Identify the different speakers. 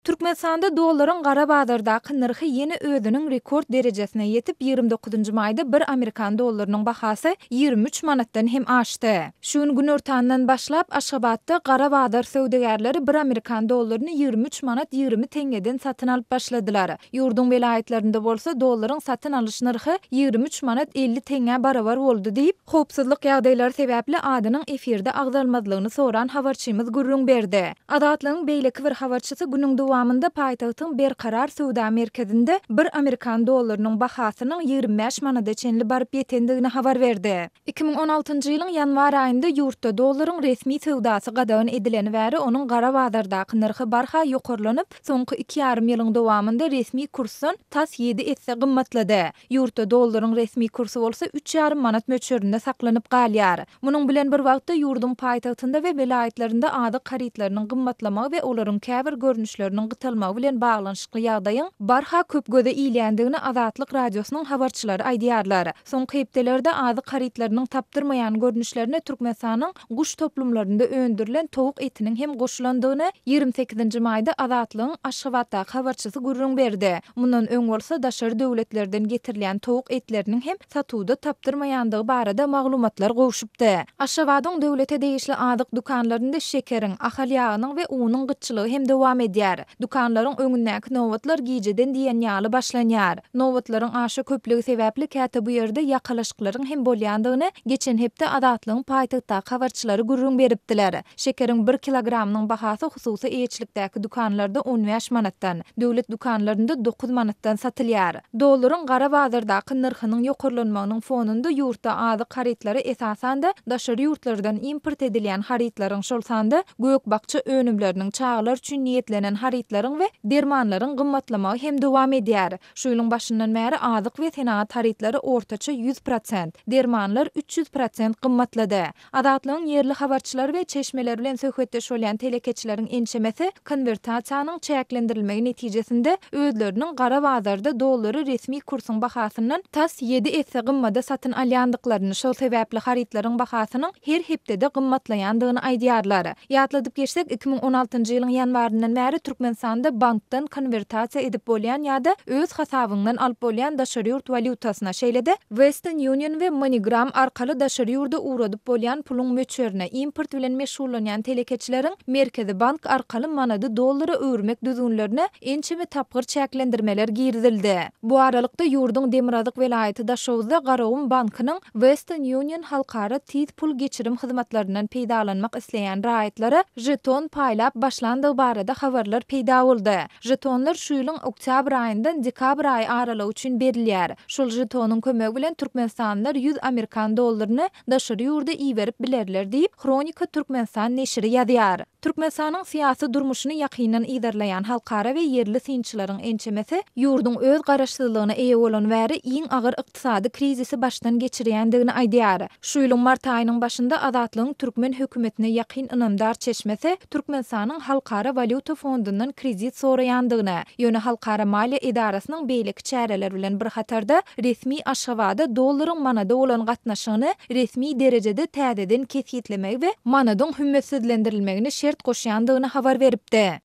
Speaker 1: Türkmenistanda dollaryň gara bazardaky nyrhy ýene özüniň rekord derejesine ýetip, 29 maýda bir amerikan dollarynyň bahasy 23 manatdan hem aşdy. Şu gün günortandan başlap, Aşgabatda gara bazar söwdagärleri bir amerikan dollaryny 23 manat 20 teňňeden satyn alyp başladylar. Ýurduň welaýatlarynda bolsa dollaryň satyn alyş nyrhy 23 manat 50 teňňä barabar boldy diýip, howpsuzlyk ýagdaýlary sebäpli adynyň efirde agzalmazlygyny soran habarçymyz gürrüň berdi. Azatlygyň beýleki bir habarçysy günüň dowamynda paýtagtyň Berkarar söwda merkezinde bir amerikan dollarynyň bahasynyň 25 manada çenli baryp ýetendigini habar berdi. 2016-njy ýylyň ýanwar aýynda ýurtda dollaryň resmi söwdasy gadagan edileni bäri onuň gara bazardaky nyrhy barha ýokarlanyp, soňky iki ýarym ýylyň dowamynda resmi kursdan tas ýedi esse gymmatlady. Ýurtda dollaryň resmi kursy bolsa üç ýarym manat möçberinde saklanyp galýar. Munuň bilen bir wagtda, ýurduň paýtagtynda we welaýatlarynda azyk harytlarynyň gymmatlamagy we olaryň käbir görnüşleriniň gytalmagy bilen baglanyşykly ýagdaýyň barha köp göze ilýändigini Azatlyk Radiosynyň habarçylary aýdýarlar. Soňky hepdelerde azyk harytlarynyň tapdyrmaýan görnüşlerine Türkmenistanyň guş toplumlarynda öndürilen towuk etiniň hem goşulandygyny 28-nji maýda Azatlygyň Aşgabatdaky habarçysy gürrüň berdi. Mundan öň bolsa daşary döwletlerden getirilýän towuk etleriniň hem satuwda tapdyrmaýandygy barada maglumatlar gowşupdy. Aşgabadyň döwlete degişli azyk dükanlarynda şekeriň, ahal ýagynyň we unuň gytçylygy hem dowam edýär. Dükanlaryň öňündäki nobatlar gijeden diýen ýaly başlanýar. Nobatlaryň aşa köplügi sebäpli käte bu ýerde ýakalaşyklaryň hem bolýandygyny geçen hepde Azatlygyň paýtagtdaky habarçylary gürrüň beripdiler. Şekeriň bir kilogramynyň bahasy hususy eýeçilikdäki dükanlarda 15 manatdan, döwlet dükanlarynda 9 manatdan satylýar. Dollaryň gara bazardaky nyrhynyň ýokarlanmagynyň fonunda ýurtda azyk harytlary, esasan-da, daşary ýurtlardan import edilýän harytlaryň, şol sanda gök-bakja önümleriniň, çagalar üçin niýetlenen harytlaryň we dermanlaryň gymmatlamagy hem dowam edýär. Şu ýylyň başyndan bäri azyk we senagat harytlary ortaça 100%, dermanlar 300% gymmatlady. Azatlygyň ýerli habarçylary we çeşmeleri bilen söhbetdeş bolýan telekeçileriň ençemesi konwertasiýanyň çäklendirilmegi netijesinde özleriniň gara bazarda dollary resmi kursuň bahasyndan tas ýedi esse gymmada satyn alýandyklaryny, şol sebäpli harytlaryň bahasynyň her hepdede gymmatlaýandygyny aýdýarlar. Ýatladyp geçsek, 2016-njy ýylyň ýanwaryndan bäri Türkmenistanda bankdan konwertasiýa edip bolýan ýa-da öz hasabyňdan alyp bolýan daşary ýurt walýutasyna, şeýle-de Western Union we MoneyGram arkaly daşary ýurda ugradyp bolýan puluň möçberine, import bilen meşgullanýan telekeçileriň Merkezi bank arkaly manady dollara öwürmek düzgünlerine ençeme tapgyr çäklendirmeler girizildi. Bu aralykda, ýurduň demirgazyk welaýaty Daşoguzda Garagum bankynyň Western Union halkara tiz pul geçirim hyzmatlaryndan peýdalanmak isleýän raýatlara žeton paýlap başlandygy barada habarlar peýda boldy. Žetonlar şu ýylyň oktýabr aýyndan dekabr aýy aralygy üçin berilýär. Şol žetonyň kömegi bilen türkmenistanlylar 100 amerikan dollaryny daşary ýurda iberip bilerler diýip, Hronika Türkmenistan neşiri ýazýar. Türkmenistanyň syýasy durmuşyny ýakyndan yzarlaýan halkara we ýerli synçylaryň ençemesi ýurduň öz garaşsyzlygyna eýe bolany bäri iň agyr ykdysady krizisi başdan geçirýändigini aýdýar. Şu ýylyň mart aýynyň başynda Azatlygyň türkmen hökümetine ýakyn ynamdar çeşmesi Türkmenistanyň Halkara walýuta fondundan kredit soraýandygyny, ýöne halkara maliýe edarasynyň beýleki çäreler bilen bir hatarda resmi Aşgabada dollaryň manada bolan gatnaşygyny resmi derejede täzeden kesgitlemegi we manadyň hümmetsizlendirilmegini şert goşýandygyny habar beripdi.